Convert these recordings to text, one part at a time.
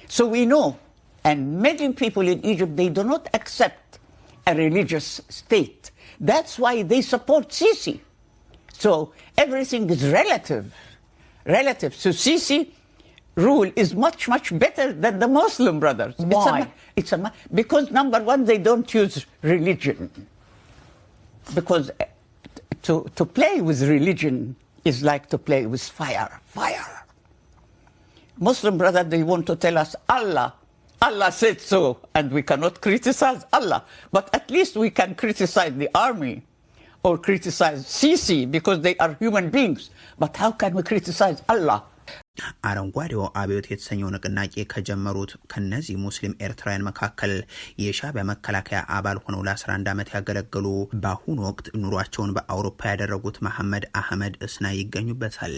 So we know, and many people in Egypt, they do not accept a religious state. That's why they support Sisi. So everything is relative. Relative. So Sisi rule is much, much better than the Muslim brothers. Why? It's a, it's a, because number one, they don't use religion. Because eh, to, to play with religion is like to play with fire. Fire. Muslim brother, they want to tell us Allah. Allah said so, and we cannot criticize Allah. But at least we can criticize the army or criticize Sisi because they are human beings. But how can we criticize Allah? አረንጓዴው አብዮት የተሰኘው ንቅናቄ ከጀመሩት ከነዚህ ሙስሊም ኤርትራውያን መካከል የሻዕቢያ መከላከያ አባል ሆነው ለ11 ዓመት ያገለገሉ፣ በአሁኑ ወቅት ኑሯቸውን በአውሮፓ ያደረጉት መሐመድ አህመድ እስና ይገኙበታል።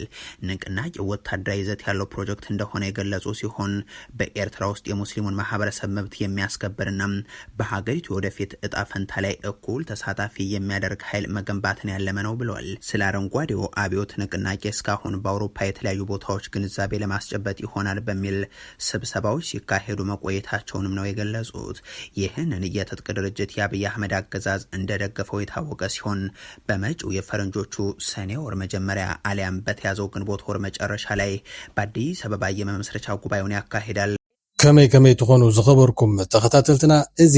ንቅናቄው ወታደራዊ ይዘት ያለው ፕሮጀክት እንደሆነ የገለጹ ሲሆን፣ በኤርትራ ውስጥ የሙስሊሙን ማህበረሰብ መብት የሚያስከብርና በሀገሪቱ የወደፊት እጣ ፈንታ ላይ እኩል ተሳታፊ የሚያደርግ ኃይል መገንባትን ያለመ ነው ብለዋል። ስለ አረንጓዴው አብዮት ንቅናቄ እስካሁን በአውሮፓ የተለያዩ ቦታዎች ግንዛቤ ለማስጨበጥ ይሆናል በሚል ስብሰባዎች ሲካሄዱ መቆየታቸውንም ነው የገለጹት። ይህንን የትጥቅ ድርጅት የአብይ አህመድ አገዛዝ እንደደገፈው የታወቀ ሲሆን፣ በመጪው የፈረንጆቹ ሰኔ ወር መጀመሪያ አሊያም በተያዘው ግንቦት ወር መጨረሻ ላይ በአዲስ አበባ የመመስረቻ ጉባኤውን ያካሂዳል። ከመይ ከመይ ትኾኑ ዝኸበርኩም ተኸታተልትና፣ እዚ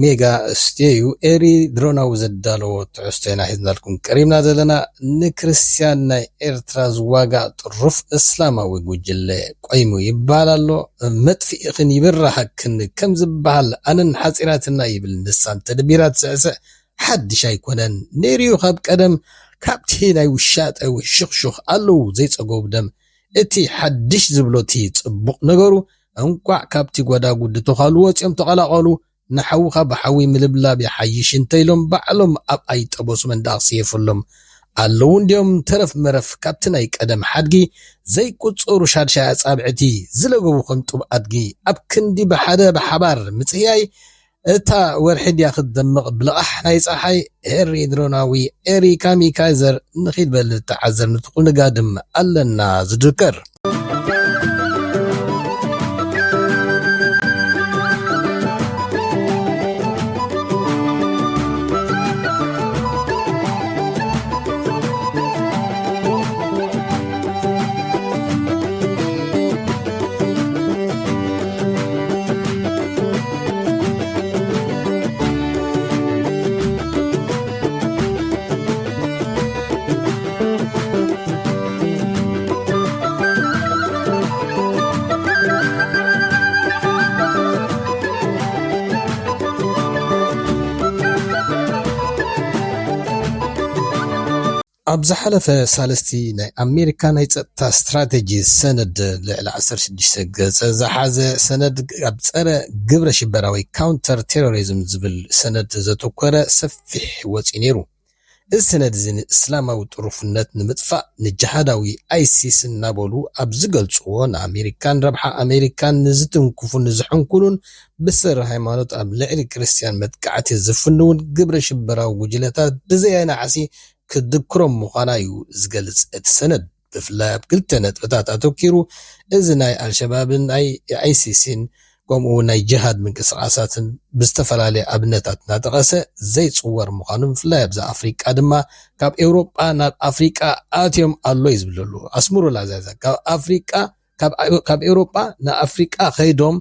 ሜጋ ስቴዩ ኤሪ ድሮናዊ ዘዳለዎ ትሕዝቶ ኢና ሒዝናልኩም ቀሪብና ዘለና። ንክርስትያን ናይ ኤርትራ ዝዋጋእ ጥሩፍ እስላማዊ ጉጅለ ቆይሙ ይበሃል ኣሎ። መጥፊእኽን ይብርሃክን ከም ዝበሃል ኣነን ሓጺራትና ይብል ንሳን ተደቢራ ትስዕስዕ። ሓድሽ ኣይኮነን ነይሩዩ ካብ ቀደም። ካብቲ ናይ ውሻጠ ውሽኽሹኽ ኣለዉ ዘይጸገቡ ደም። እቲ ሓድሽ ዝብሎ እቲ ጽቡቕ ነገሩ እንቋዕ ካብቲ ጓዳጉዲ ተዃሉ ወጺኦም ተቐላቐሉ። ንሓውኻ ብሓዊ ምልብላብ ይሓይሽ እንተ ኢሎም ባዕሎም ኣብኣ ይጠበሱ መንደቕ ስየፈሎም ኣለዉ እንድዮም። ተረፍ መረፍ ካብቲ ናይ ቀደም ሓድጊ ዘይቁጸሩ ሻድሻይ ኣጻብዕቲ ዝለገቡ ከም ጡብ ኣድጊ ኣብ ክንዲ ብሓደ ብሓባር ምጽህያይ እታ ወርሒ ድያ ክትደምቕ ብልቓሕ ናይ ጸሓይ። ኤሪ ድሮናዊ ኤሪ ካሚካይዘር ንኺድ በል ተዓዘር ንትኹል ንጋድም ኣለና ዝድከር። ኣብ ዝሓለፈ ሳልስቲ ናይ ኣሜሪካ ናይ ጸጥታ ስትራቴጂ ሰነድ ልዕሊ ዓሰርተ ሽዱሽተ ገጽ ዝሓዘ ሰነድ ኣብ ጸረ ግብረ ሽበራዊ ካውንተር ቴሮሪዝም ዝብል ሰነድ ዘተኮረ ሰፊሕ ወጺኡ ነይሩ። እዚ ሰነድ እዚ ንእስላማዊ ጥሩፍነት ንምጥፋእ ንጅሃዳዊ ኣይሲስ እናበሉ ኣብ ዝገልጽዎ ንኣሜሪካን ረብሓ ኣሜሪካን ንዝትንክፉን ንዝሕንኩሉን ብስር ሃይማኖት ኣብ ልዕሊ ክርስትያን መጥቃዕቲ ዝፍንውን ግብረ ሽበራዊ ጉጅለታት ብዘየናዕሲ ክድክሮም ምዃና እዩ ዝገልጽ እቲ ሰነድ። ብፍላይ ኣብ ክልተ ነጥብታት ኣተኪሩ፣ እዚ ናይ ኣልሸባብን ናይ ኣይሲስን ከምኡ እውን ናይ ጅሃድ ምንቅስቃሳትን ብዝተፈላለየ ኣብነታት እናጠቐሰ ዘይፅወር ምዃኑ፣ ብፍላይ ኣብዚ ኣፍሪቃ ድማ ካብ ኤውሮጳ ናብ ኣፍሪቃ ኣትዮም ኣሎ እዩ ዝብል ዘሎ። ኣስምሩላ ዛዛ ካብ ኣፍሪቃ ካብ ኤውሮጳ ንኣፍሪቃ ከይዶም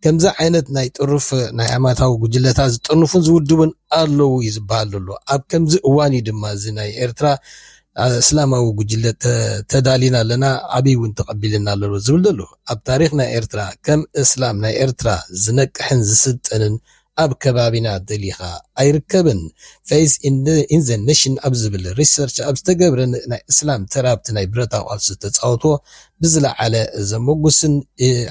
ከምዚ ዓይነት ናይ ጥሩፍ ናይ ኣማታዊ ጉጅለታት ዝጥርንፉን ዝውድቡን ኣለዉ እዩ ዝበሃል ዘሎ። ኣብ ከምዚ እዋን እዩ ድማ እዚ ናይ ኤርትራ እስላማዊ ጉጅለ ተዳሊና ኣለና፣ ዓብይ እውን ተቐቢልና ኣለዎ ዝብል ዘሎ። ኣብ ታሪኽ ናይ ኤርትራ ከም እስላም ናይ ኤርትራ ዝነቅሕን ዝስልጥንን ኣብ ከባቢና ደሊኻ ኣይርከብን። ፌዝ ኢን ዘ ኔሽን ኣብ ዝብል ሪሰርች ኣብ ዝተገብረ ናይ እስላም ተራብቲ ናይ ብረታዊ ቃልሲ ዝተፃወትዎ ብዝለዓለ ዘመጉስን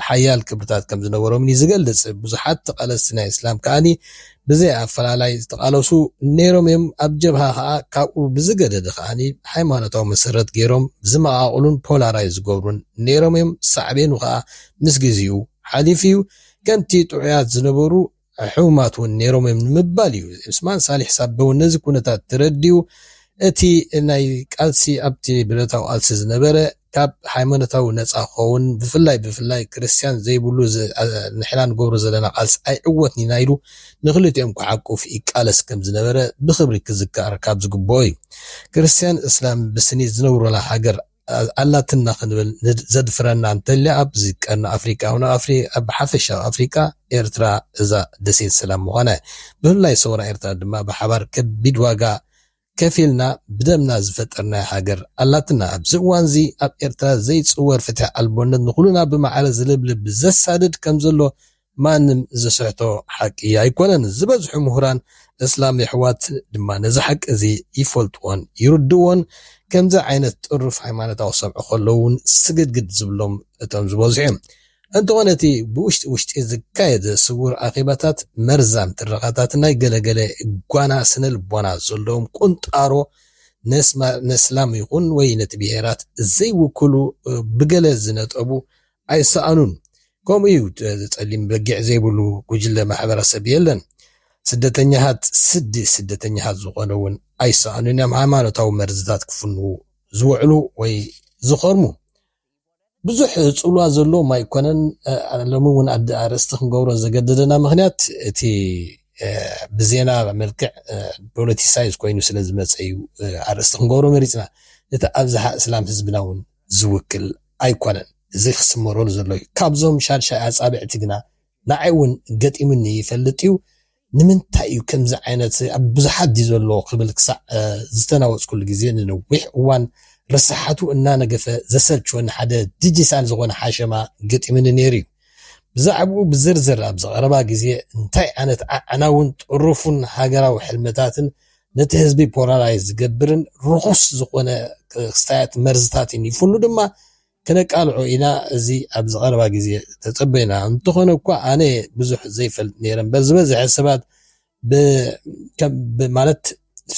ሓያል ክብርታት ከም ዝነበሮምን እዩ ዝገልጽ። ብዙሓት ተቓለስቲ ናይ እስላም ከኣኒ ብዘይ ኣፈላላይ ዝተቓለሱ ነይሮም እዮም። ኣብ ጀብሃ ከኣ ካብኡ ብዝገደደ ከኣኒ ሃይማኖታዊ መሰረት ገይሮም ዝመቓቕሉን ፖላራይ ዝገብሩን ነይሮም እዮም። ሳዕቤኑ ከኣ ምስ ግዜኡ ሓሊፉ እዩ። ከምቲ ጥዑያት ዝነበሩ ሕሙማት እውን ነይሮም እዮም ንምባል እዩ። ዑስማን ሳልሕ ሳበ እውን ነዚ ኩነታት ተረዲኡ እቲ ናይ ቃልሲ ኣብቲ ብረታዊ ቃልሲ ዝነበረ ካብ ሃይማኖታዊ ነፃ ክኸውን፣ ብፍላይ ብፍላይ ክርስትያን ዘይብሉ ዝ- ኣ- ንሕና ንገብሮ ዘለና ቃልሲ ኣይዕወትን ኢና ኢሉ ንክልቲኦም ክዓቁፍ ይቃለስ ከም ዝነበረ ብክብሪ ክዝከር ካብ ዝግብኦ እዩ። ክርስትያን እስላም ብስኒት ዝነብሩላ ሃገር ኣ- ኣላትና ክንብል ንድ- ዘድፍረና እንተልያ ኣብዚ ቀርኒ ኣፍሪቃ፣ ኣብ ኣፍሪ- ኣብ ሓፈሻ ኣፍሪቃ ኤርትራ እዛ ደሴት ሰላም ምዃና እያ። ብፍላይ ሰውራ ኤርትራ ድማ ብሓባር ከቢድ ዋጋ ከፊልና ብደምና ዝፈጠርናያ ሃገር ኣላትና። ኣብዚ እዋንዚ ኣብ ኤርትራ ዘይጽወር ፍትሒ ኣልቦነት ንኹሉና ብማዕረ ዝልብልብ ዘሳድድ ከም ዘሎ ማንም ዝስሕቶ ሓቂ ኣይኮነን። ዝበዝሑ ምሁራን እስላም የሕዋት ድማ ነዚ ሓቂ እዚ ይፈልጥዎን ይርድዎን። ከምዚ ዓይነት ጥሩፍ ሃይማኖታዊ ሰምዖ ከለዉ እውን ስግድግድ ዝብሎም እቶም ዝበዝሑ እዮም። እንተኾነ እቲ ብውሽጢ ውሽጢ ዝካየድ ስውር ኣኼባታት መርዛም ትረኻታት ናይ ገለገለ ጓና ስነ ልቦና ዘለዎም ቁንጣሮ ነስማ- ነስላም ይኹን ወይ ነቲ ብሄራት ዘይውክሉ ብገለ ዝነጠቡ ኣይሰኣኑን። ከምኡ እዩ፣ ጸሊም በጊዕ ዘይብሉ ጉጅለ ማሕበረሰብ የለን። ስደተኛታት ስዲ ስደተኛታት ዝኾነ እውን ኣይሰኣኑን እዮም። ሃይማኖታዊ መርዝታት ክፍንዉ ዝውዕሉ ወይ ዝኸርሙ ብዙሕ ጽልዋ ዘለዎም ኣይኮነን። እ፣ ሎሚ እውን ኣድ- ኣርእስቲ ክንገብሮ ዘገደደና ምክንያት እቲ እ፣ ብዜና መልክዕ ፖለቲሳይዝ ኮይኑ ስለ ዝመፀ እዩ። እ፣ ኣርእስቲ ክንገብሮ መሪፅና። እቲ ኣብዝሓ እስላም ህዝብና እውን ዝውክል ኣይኮነን። እዚ ክስመረሉ ዘሎ እዩ። ካብዞም ሻድሻይ ኣፃብዕቲ ግና ንዓይ እውን ገጢሙኒ ይፈልጥ እዩ። ንምንታይ እዩ ከምዚ ዓይነት ኣብ ብዙሓት ድዩ ዘሎ ክብል ክሳዕ እ፣ ዝተናወፅኩሉ ግዜ ንነዊሕ እዋን ርሳሓቱ እናነገፈ ዘሰልችወኒ ሓደ ዲጂታል ዝኾነ ሓሸማ ገጢሙኒ ነይሩ እዩ። ብዛዕባኡ ብዝርዝር ኣብ ዝቐረባ ግዜ እንታይ ዓይነት ኣዕናውን ጥሩፉን ሃገራዊ ሕልምታትን ነቲ ህዝቢ ፖላራይዝ ዝገብርን ርኹስ ዝኾነ ክስታያት መርዝታትን ይፍኑ ድማ ክነቃልዖ ኢና። እዚ ኣብ ዝቐረባ ግዜ ተጸበይና። እንተኾነ እኳ ኣነ ብዙሕ ዘይፈልጥ ነይረ እምበር ዝበዝሐ ሰባት ብ- ከም- ብ- ማለት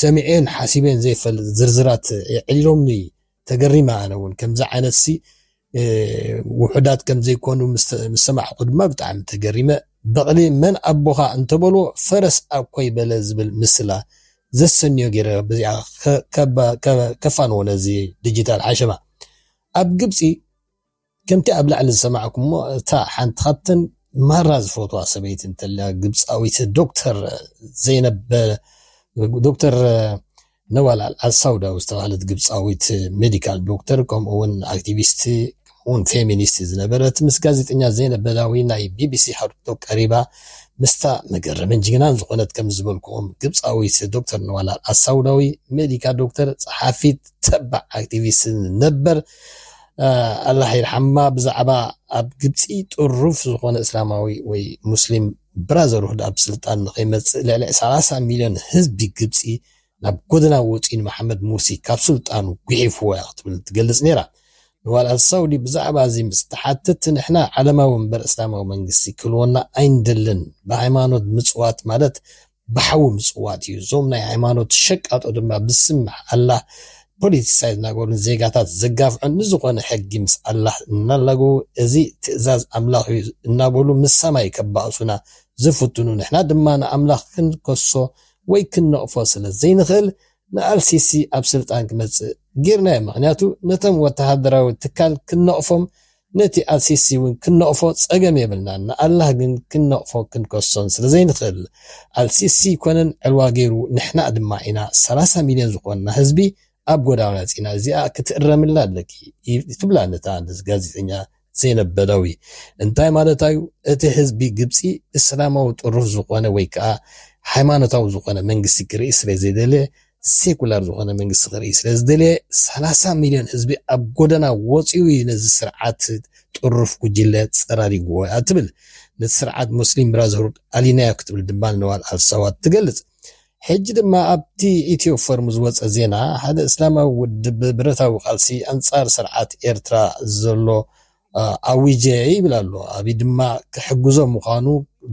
ሰሚዔን ሓሲቤን ዘይፈልጥ ዝርዝራት የዕሊሎምኒ። ተገሪመ። ኣነ እውን ከምዚ ዓይነት ሲ እ፣ ውሑዳት ከም ዘይኮኑ ምስ ምስ ሰማዕኩ ድማ ብጣዕሚ ተገሪመ። በቕሊ መን ኣቦኻ እንተበልዎ ፈረስ ኣብ ኮይ በለ ዝብል ምስላ ዘሰንዮ ገይረ በዚኣ ከ- ከባ- ከ- ከፋንዎ ነዚ ዲጂታል ሓሸማ። ኣብ ግብፂ ከምቲ ኣብ ላዕሊ ዝሰማዕኩሞ እታ ሓንቲ ካብተን ማራ ዝፈትዋ ሰበይቲ እንተልያ ግብፃዊት ዶክተር ዘይነብ ዶክተር ነዋል ኣልሳውዳዊ ዝተባህለት ግብፃዊት ሜዲካል ዶክተር ከምኡ እውን ኣክቲቪስት እውን ፌሚኒስት ዝነበረት ምስ ጋዜጠኛ ዘይነብ በዳዊ ናይ ቢቢሲ ሓርቶ ቀሪባ ምስታ መገረምን ጅግናን ዝኾነት ከም ዝበልኩዎም ግብፃዊት ዶክተር ነዋል ኣልሳውዳዊ ሜዲካ ዶክተር ጸሓፊት ተባዕ ኣክቲቪስት ነበር ኣላህ ይርሓማ ብዛዕባ ኣብ ግብፂ ጥሩፍ ዝኾነ እስላማዊ ወይ ሙስሊም ብራዘርሁድ ኣብ ስልጣን ንኸይመፅእ ልዕሊ ሰላሳ ሚልዮን ህዝቢ ግብፂ ናብ ጎደና ወፂኡ ንመሓመድ ሙርሲ ካብ ስልጣኑ ጉሒፍዎ እያ ክትብል ትገልፅ ነይራ። ንዋል ኣልሳውዲ ብዛዕባ እዚ ምስ ተሓትት ንሕና ዓለማዊ እምበር እስላማዊ መንግስቲ ክህልወና ኣይንደልን። ብሃይማኖት ምፅዋት ማለት ብሓዊ ምፅዋት እዩ። እዞም ናይ ሃይማኖት ሸቃጦ ድማ ብስም ኣላህ ፖለቲሳይዝ እናገበሩን ዜጋታት ዘጋፍዑን ንዝኾነ ሕጊ ምስ ኣላህ እናላገቡ እዚ ትእዛዝ ኣምላኽ እዩ እናበሉ ምስ ሰማይ ከባእሱና ዝፍትኑ ንሕና ድማ ንኣምላኽ ክንከሶ ወይ ክንነቕፎ ስለ ዘይንኽእል ንኣልሲሲ ኣብ ስልጣን ክመፅእ ጌርናዮ። ምኽንያቱ ነቶም ወተሃደራዊ ትካል ክንነቕፎም ነቲ ኣልሲሲ እውን ክንነቕፎ ጸገም የብልናን። ንኣላህ ግን ክንነቕፎ ክንከሶን ስለ ዘይንኽእል ኣልሲሲ ኮነን ዕልዋ ገይሩ ንሕና ድማ ኢና ሰላሳ ሚልዮን ዝኾንና ህዝቢ ኣብ ጎዳና ወፂና እዚኣ ክትእረምላ ኣለኪ ትብላ ነታ ጋዜጠኛ ዘይነብ በዳዊ። እንታይ ማለታ እዩ? እቲ ህዝቢ ግብፂ እስላማዊ ጥሩፍ ዝኾነ ወይ ከዓ ሃይማኖታዊ ዝኾነ መንግስቲ ክርኢ ስለ ዘይደለ ሴኩላር ዝኾነ መንግስቲ ክርኢ ስለ ዝደለየ ሰላሳ ሚልዮን ህዝቢ ኣብ ጎደና ወፂኡ እዩ ነዚ ስርዓት ጥሩፍ ጉጅለ ፀራሪግዎ እያ ትብል። ነቲ ስርዓት ሙስሊም ብራዘርሁድ ኣሊናዮ ክትብል ድማ ንነዋል ኣልሳዋድ ትገልፅ። ሕጂ ድማ ኣብቲ ኢትዮ ፎርም ዝወፀ ዜና ሓደ እስላማዊ ውድብ ብረታዊ ቃልሲ ኣንፃር ስርዓት ኤርትራ ዘሎ ኣዊጀ ይብል ኣሎ። ኣብይ ድማ ክሕግዞ ምዃኑ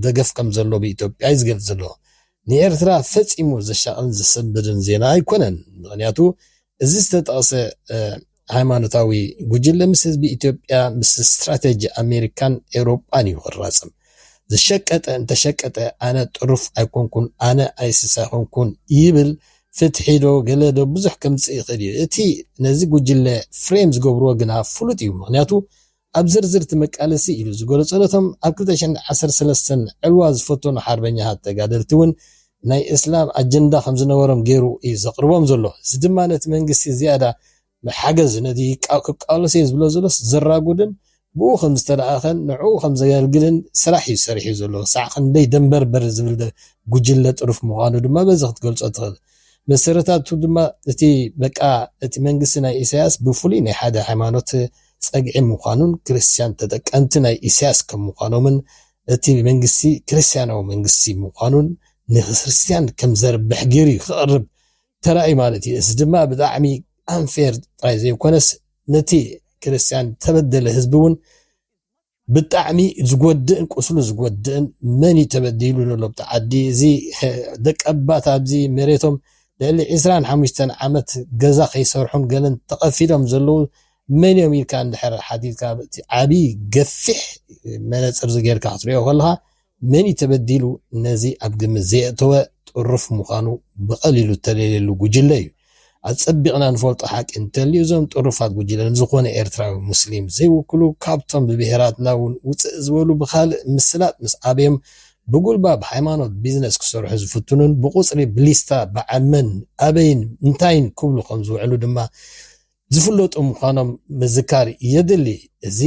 ደገፍ ከም ዘሎ ብኢትዮጵያ እዩ ዝገልፅ ዘሎ። ንኤርትራ ፈጺሙ ዘሻቕልን ዘሰንብድን ዜና ኣይኮነን። ምኽንያቱ እዚ ዝተጠቕሰ ሃይማኖታዊ ጉጅለ ምስ ህዝቢ ኢትዮጵያ ምስ ስትራተጂ ኣሜሪካን ኤውሮጳን እዩ ክራጸም። ዝሸቀጠ እንተሸቀጠ ኣነ ጥሩፍ ኣይኮንኩን ኣነ ኣይስስ ኣይኮንኩን ይብል። ፍትሒ ዶ ገለ ዶ ብዙሕ ከምጽእ ይኽእል እዩ። እቲ ነዚ ጉጅለ ፍሬም ዝገብርዎ ግና ፍሉጥ እዩ። ምኽንያቱ ኣብ ዝርዝር እቲ መቃለሲ ኢሉ ዝገለጾ ነቶም ኣብ ክልተ ሽሕን ዓሰርተ ሰለስተን ዕልዋ ዝፈተኑ ሓርበኛታት ተጋደልቲ እውን ናይ እስላም ኣጀንዳ ከም ዝነበሮም ገይሩ እዩ ዘቕርቦም ዘሎ። እዚ ድማ ነቲ መንግስቲ ዝያዳ ሓገዝ ነቲ ይቃ-፣ ክቃለሶ እየ ዝብሎ ዘሎስ ዘራጉድን ብኡ ከም ዝተለኣኸን ንዕኡ ከም ዘገልግልን ስራሕ እዩ ሰሪሑ ዘሎ። ክሳዕ ክንደይ ደንበርበር ዝብል ደ-፣ ጉጅለ ጥሩፍ ምዃኑ ድማ በዚ ክትገልጾ ትኽእል። መሰረታቱ ድማ እቲ በቃ እቲ መንግስቲ ናይ ኢሳያስ ብፍሉይ ናይ ሓደ ሃይማኖት ጸግዒ ምዃኑን ክርስትያን ተጠቀምቲ ናይ ኢሳያስ ከም ምዃኖምን እቲ መንግስቲ ክርስትያናዊ መንግስቲ ምዃኑን ንክርስትያን ከም ዘርብሕ ገይሩ እዩ ክቐርብ ተራእዩ ማለት እዩ። እዚ ድማ ብጣዕሚ ኣንፌር ጥራይ ዘይኮነስ ነቲ ክርስትያን ተበደለ ህዝቢ እውን ብጣዕሚ ዝጎድእን ቁስሉ ዝጎድእን መን እዩ ተበዲሉ ዘሎ ኣብቲ ዓዲ እዚ ደቀባት ኣብዚ መሬቶም ልዕሊ ዕስራን ሓሙሽተን ዓመት ገዛ ከይሰርሑን ገለን ተቐፊዶም ዘለዉ መን እዮም ኢልካ እንድሕር ሓቲትካ እቲ ዓብዪ ገፊሕ መነፅር ዝገይርካ ክትሪኦ ከለኻ መን እዩ ተበዲሉ ነዚ ኣብ ግምት ዘየእተወ ጥሩፍ ምዃኑ ብቐሊሉ እተለልየሉ ጉጅለ እዩ። ኣጸቢቕና ንፈልጦ ሓቂ እንተልዩ እዞም ጥሩፋት ጉጅለ ንዝኾነ ኤርትራዊ ሙስሊም ዘይውክሉ ካብቶም ብብሄራትና እውን ውፅእ ዝበሉ ብኻልእ ምስላጥ ምስ ኣበዮም ብጉልባብ ሃይማኖት ቢዝነስ ክሰርሑ ዝፍትኑን ብቁፅሪ ብሊስታ በዓል መን ኣበይን እንታይን ክብሉ ከም ዝውዕሉ ድማ ዝፍለጡ ምዃኖም ምዝካር የድሊ። እዚ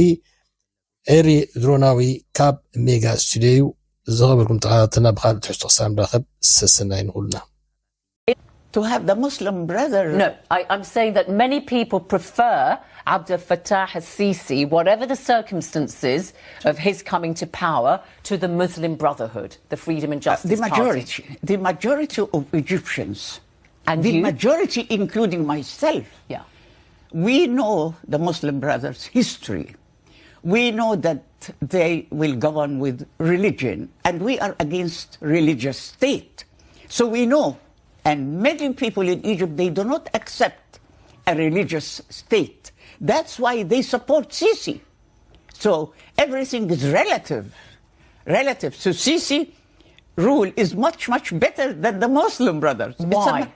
ኤሪ ድሮናዊ ካብ ሜጋ ስቱዲዮ እዩ። ዝኸበርኩም ተኸታተልና ብኻልእ ትሕዝቶ ክሳብ ንራኸብ ሰሰናይ ንኹልና። To have the Muslim Brotherhood. No, I, I'm saying that many people prefer Abdel Fattah al-Sisi, whatever the circumstances of his coming to power, to the Muslim Brotherhood, the Freedom and Justice The Party. majority, the majority of Egyptians, And the you? Majority, including myself, Yeah. we know the Muslim Brothers' history. We know that they will govern with religion, and we are against religious state. So we know, and many people in Egypt, they do not accept a religious state. That's why they support Sisi. So everything is relative. Relative. So Sisi rule is much, much better than the Muslim Brothers. It's a Why? ma-